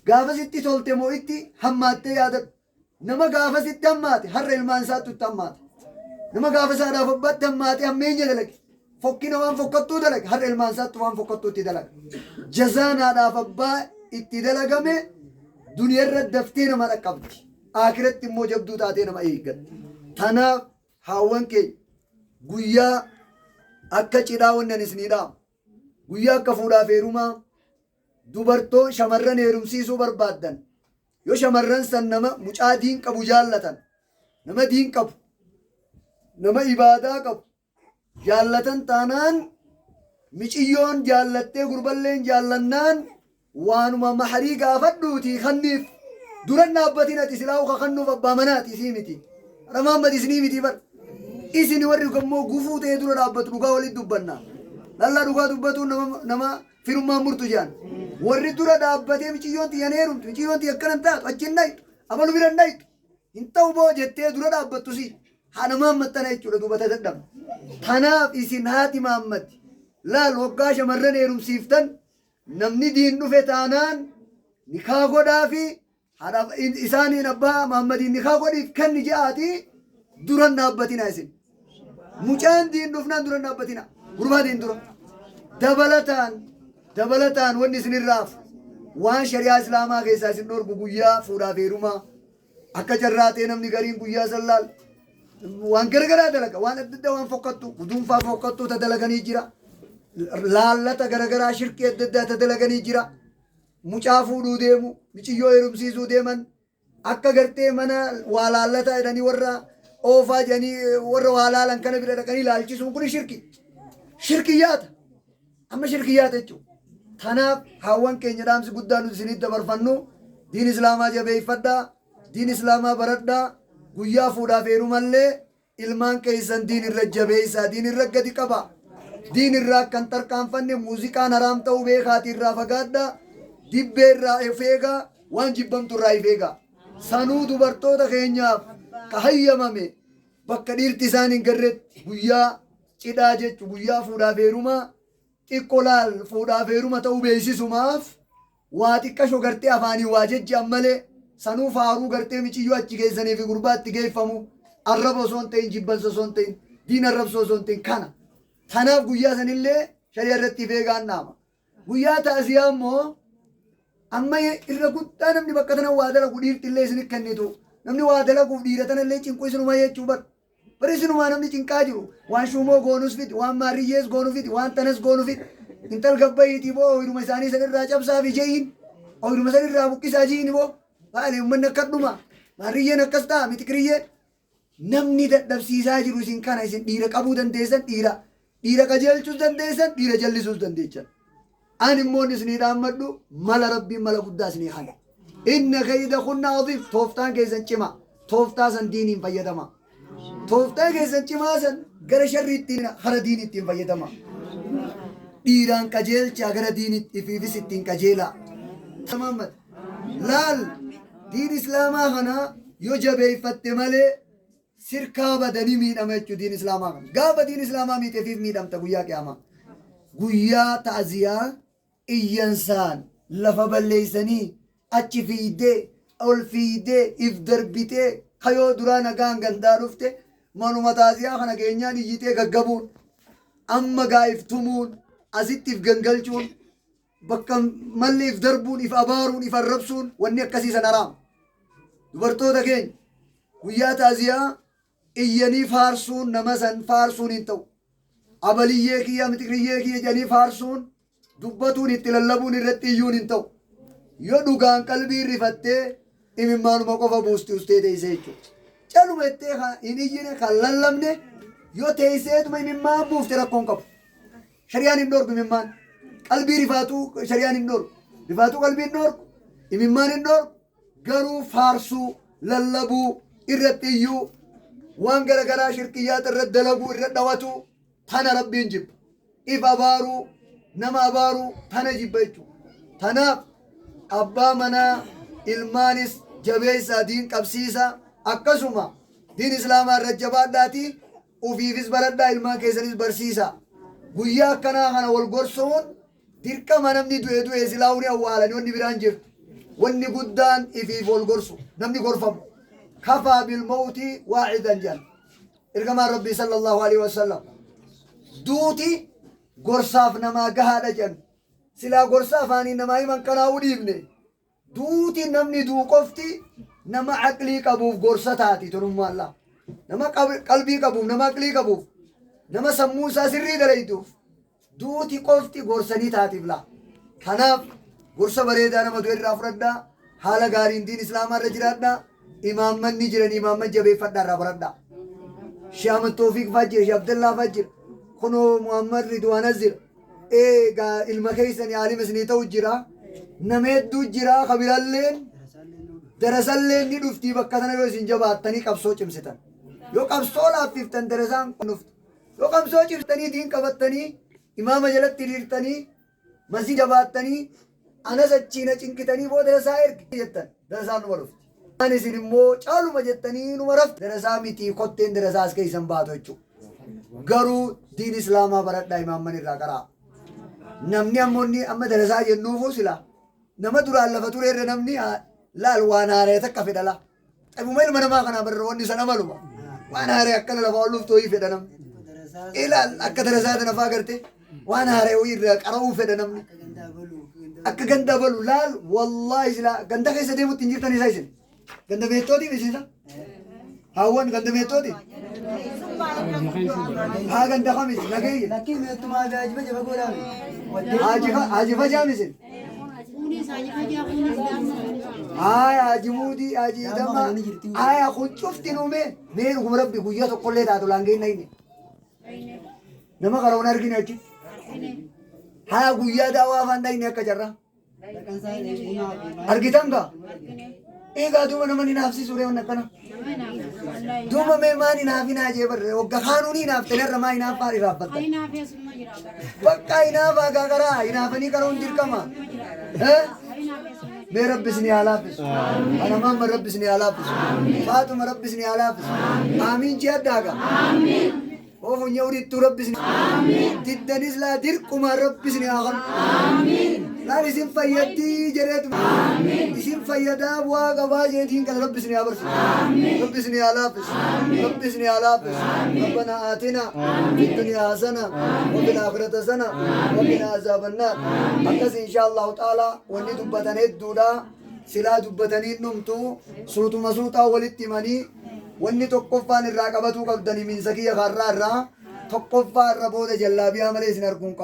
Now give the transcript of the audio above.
Gaafa sitti tolte moo itti hammaattee yaadadhu. Nama gaafa sitti hammaate har'a ilmaan isaattu itti hammaata. Nama gaafa isaadhaaf abbaatti hammaate hammeenya dalage. Fokkina waan fokkattuu dalage har'a ilmaan isaattu waan fokkattuu itti dalaga. Jazaan haadhaaf abbaa itti dalagame duniyarra daftee nama dhaqqabdi. Aakiratti immoo jabduu taatee nama eeggatti. Tanaaf haawwan keenya guyyaa akka cidhaa wanni ani isinii dhaamu guyyaa akka fuudhaaf heerumaa dubartoo shamarran heerumsiisuu barbaaddan yoo shamarran san nama mucaa diin qabu jaallatan nama diin qabu nama ibaadaa qabu jaallatan taanaan miciyyoon jaallattee gurballeen jaallannaan waanuma maharii gaafadhuutii kanniif duran dhaabbatin ati silaa uka kannuuf abbaa manaati isii miti haadha Muhammad isinii miti bar isin warri gammoo gufuu ta'ee dura dhaabbatu dhugaa walitti dubbanna lallaa dhugaa dubbatuun nama nama firummaan murtu jedhan warri dura dhaabbatee miciyyoon tiyyan heerumtu miciyyoon tiyya akkana hin taatu achi hin dhayxu abalu bira hin dhayxu hin ta'u boo jettee dura dhaabbattu si haadha Muhammad tana jechuudha duuba ta dadhabne tanaaf isin haati Muhammad laal waggaa shamarran heerumsiiftan namni diin dhufe taanaan nikaa godhaafi haadha isaaniin abbaa Muhammadiin nikaa godhiif kenni je'aati duran dhaabbatina isin. Mucaan diin dhufnaan duran dhaabbatina. Gurbaa diin dura. Dabalataan dabalataan wanni isin irraaf waan shari'aa islaamaa keessaa isin dhorku guyyaa fuudhaaf heerumaa akka carraa ta'e namni gariin guyyaa san laal waan garagaraa dalaga waan adda addaa waan fokkattu guduunfaa fokkattuu ta dalaganii jira laallata garagaraa shirkii adda addaa ta dalaganii jira mucaa fuudhuu deemu miciyyoo heerumsiisuu deeman akka gartee mana waa laallataa jedhanii warra oofaa jedhanii warra waa laalan kana bira dhaqanii laalchisuun kun shirki shirkiyyaata amma shirkiyyaata jechuudha. Tanaaf haawwan keenya dhaamsi guddaa nuti isinitti dabarfannu diin islaamaa jabeeffadhaa diin islaamaa baradhaa guyyaa fuudhaaf heerumallee Ilmaan keessan diin irra jabeessaa, diin irra gadi qabaa. Diin irraa akka hin tarkaanfanne muuziqaan haraam ta'uu beekaatii irraa fagaadhaa. Dibbee irraa of eegaa, waan jibbamtu irraa if eegaa. Sanuu dubartoota keenyaaf ka hayyamame bakka dhiirti isaan hin garretti guyyaa cidhaa jechu guyyaa fuudhaaf heerumaa xiqqo laal fuudhaaf heeruma ta'uu beeksisumaaf waa xiqqasho gartee afaaniin waa jejje'an malee sanuu faaruu gartee miciyyoo achi geessanii fi gurbaa itti geeffamu arraba osoo hin ta'in jibbansa osoo hin ta'in diin arrabsoo osoo hin ta'in kana. Tanaaf guyyaa sanillee shari'a irratti if eegaan dhaama. Guyyaa ta'aziyaa immoo amma irra guddaa namni bakka tana waa dalagu dhiirti illee isin kennitu namni waa dalaguuf dhiira tana illee cinqu isinuma jechuu bar. Bar isinumaa namni cinqaa jiru. Waan shuumoo goonus fidi, waan maarriyyees goonu fidi, waan tanas goonu fidi. Intal gabbayiitii boo ooyiruma isaanii san irraa cabsaa fi je'iin. Ooyiruma san irraa buqqisaa ji'iin boo. Baale uummanni akka dhuma. Maarriyyeen akkas ta'a mitiqiriyyeen. Namni dadhabsiisaa jiru isin kana isin dhiira qabuu dandeessan dhiira. Dhiira qajeelchuus dandeessan dhiira jallisuus dandeechan. Ani immoo inni isinii dhaammadhu mala rabbiin mala guddaa isinii kana. Inna kayda kunna aziim tooftaan keessan cimaa tooftaa san diiniin fayyadamaa. Tooftaa keessan cimaa san gara sharrii ittiin hara diinii ittiin fayyadamaa. Dhiiraan qajeelchaa gara diiniitti ifiifis ittiin qajeelaa. Muhammad laal diin islaamaa kana yoo jabeeffatte malee sirkaa badanii miidhama jechuudha diin islaamaa kana. Gaafa diin islaamaa miite ifiif miidhamta guyyaa qiyaamaa. Guyyaa ta'ziyaa iyyansaan lafa balleeysanii achi fiiydee ol fiiydee if darbitee kayoo duraa nagaan gandaa dhufte manuma taaziyaa kana geenyaan iyyitee gaggabuun amma gaa if tumuun asitti if gangalchuun bakka malli if darbuun if abaaruun if arrabsuun wanni akkasii san haraam dubartoota keenya guyyaa taaziyaa iyyanii faarsuun nama san faarsuun hin ta'u. Abaliyyee kiyya mixiriyyee kiyya jedhanii faarsuun dubbatuun itti lallabuun irratti iyyuun hin ta'u. Yoo dhugaan qalbii rifattee imimmaanuma qofa buusti ustee teessee jechuudha. Caluma jettee kan hin iyyine kan lallabne yoo teesseetuma imimmaan buufte rakkoon qabu. Shari'aan hin dhorku imimmaan. Qalbii rifaatuu shari'aan hin dhorku. Rifaatuu qalbii hin dhorku. Imimmaan hin dhorku. Garuu faarsuu, lallabuu, irratti iyyuu, waan gara garaa shirkiyyaata irratti dalaguu, irra dhawatuu tana Rabbiin jibba. If abaaruu, nama abaaruu tana jibba jechuudha. Tanaaf abbaa manaa ilmaanis jabeessaa diin qabsiisaa akkasuma diin islaamaa irra jabaadhaatii ufiifis baradhaa ilmaan keessanis barsiisaa. Guyyaa akkanaa kana wal gorsuun dirqama namni du'e du'e silaa ni awwaalani wanni biraan jirtu. Wanni guddaan ifiif wal gorsu, namni gorfamu. Kafaa bilmawti waacidan jedhan ergamaan Rabbii sallallahu alaihi wasallam. Duuti gorsaaf namaa gahaadha jedhan. Silaa gorsa afaanii namaa himan kanaa'uu dhiifne. Duuti namni du'u qofti nama aqlii qabuuf gorsa taati tunummaan laa. Nama qalbii qabuuf, nama aqlii qabuuf, nama sammuu isaa sirrii dalayduuf duuti qofti gorsanii taatiif laa. Kanaaf gorsa bareedaa nama du'e irraa fudhadhaa, haala gaariin diin islaamaa irra jiraadhaa, imaammanni jiran imaamman jabeeffadhaa irraa baradhaa. Shee Ahmad Toofiq faa jira, Shee Abdallaa faa jira, kunoo Muhammad Ridwaanas jira. Egaa ilma keessanii aalima isinii ta'u jira. Nama hedduu jira ka biralleen darasalleen ni dhuftii bakka tana yoo isin jabaattanii qabsoo cimsitan. Yoo qabsoo laaffiftan darasaan kun dhuftu. Yoo qabsoo cimsitanii diin qabattanii imaama jalatti hiriirtanii masii jabaattanii anas achii na cinqitanii boo darasaa ergi jettan darasaan numa dhufti. Ani isin immoo caaluma jettanii numa raftu darasaa mitii kotteen darasaa as keessan baatu jechuudha. Garuu diin islaamaa baradhaa imaamman irraa qaraa. Namni ammoo inni amma darasaa jennuufuu sila nama duraan lafa ture irra namni laal waan haaree takka fedha laa. Xabuma ilma namaa kanaa barra wanni san amaluma. Waan haaree akkana lafa ol dhuftu wayii fedha namni. Ilaal akka darasaa tana faa garte waan haaree wayii irraa qara'uu fedha namni. Akka ganda balu laal wallaahi silaa ganda keessa deemutti hin jirtan isaa isin. Ganda meettootii misiisa? Haawwan ganda meettooti? Haa ganda kamis nageeyye. Lakkii meettumaa fi ajiba jaba godhaame. Haaji fajaa misin? Haaya haaji muudii haaji dammaa. Haaya kun cufti nuumee mee dhuguma rabbi guyyaa tokkollee taatu laangeen nayne. Nama qaroon argine achitti. Haaya guyyaa daawaa afaan dhayne akka jarraa. Argitan gaa? Egaa duuba nama ni naafsisu ree wanni akkana. Duuba mee maan hinaafinaa jee barre wagga kaanuu ni hinaafte narra maa hinaaffaa irraanfatta. Bakka hinaafaa gaa karaa hinaafanii qaruun dirqama. Eh? Mee rabbi isin haa laaffisu. Ana maamma rabbi isin haa laaffisu. Faaxuma rabbi isin haa laaffisu. Aamiin jee addaa gaa. Oo funya urittuu rabbi isin diddanis laa dirqumaan rabbi isin haa kanu. Laal isin fayyaddi jedheetu isin fayyadaa bu'aa qabaa jeetiin kana rabbi isin haa barsiisu. Rabbi isin haa laaffisu. Rabbi isin haa laaffisu. Rabbana aatina fi dunya hasana wa fil aakhirati hasana wa qina azaaban naar. Akkas insha Allahu ta'ala wanni dubbatan hedduudha. Silaa dubbatanii hin dhumtu suutuma suutaa walitti himanii wanni tokkoffaan irraa qabatuu qabdan himinsa kiyya karraa irraa tokkoffaa irra booda jallaabiyaa malee isin arguun qabu.